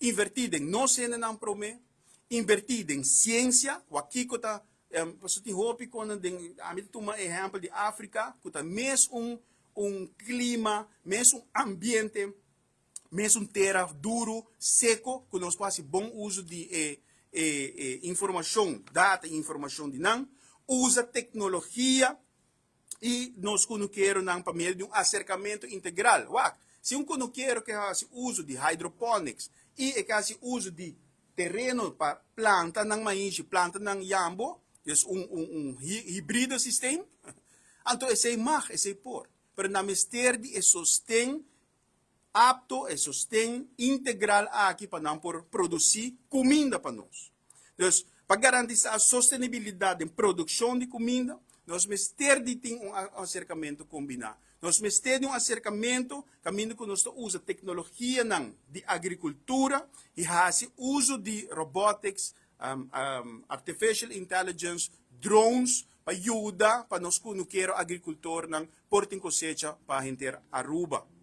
Inverti den nos hendenan prome, inverti den ciencia, kico ta, paso tin hopi con den, ami ta tuma ehempel di Africa, cu ta mes un clima, mes un ambiente, mes un tera duro, seco, cu nos por haci bon uso di informacion, data y informacion di nan, usa tecnologia y nos cunukeronan pa medio di un acercamento integral. Wak, si un cunukero kier haci uso di hydroponics y kier haci uso di tereno pa planta nan maishi, planta nan yambo, dus un hybride systeem, anto esey mag, esey por. Pero nan mester di e sosten apto e sosten integral aki pa nan por produci cuminda pa nos. Dus, pa garantisa sostenibilidad den produccion di cuminda, nos mester di tin un acercamento combina. Nos mester di un acercamento caminda cu nos ta usa tecnologianan di agricultura y haci uso di robotics, artificial intelligence, drones, pa yuda pa nos cunukero agricultornan por tin cosecha pa henter Aruba.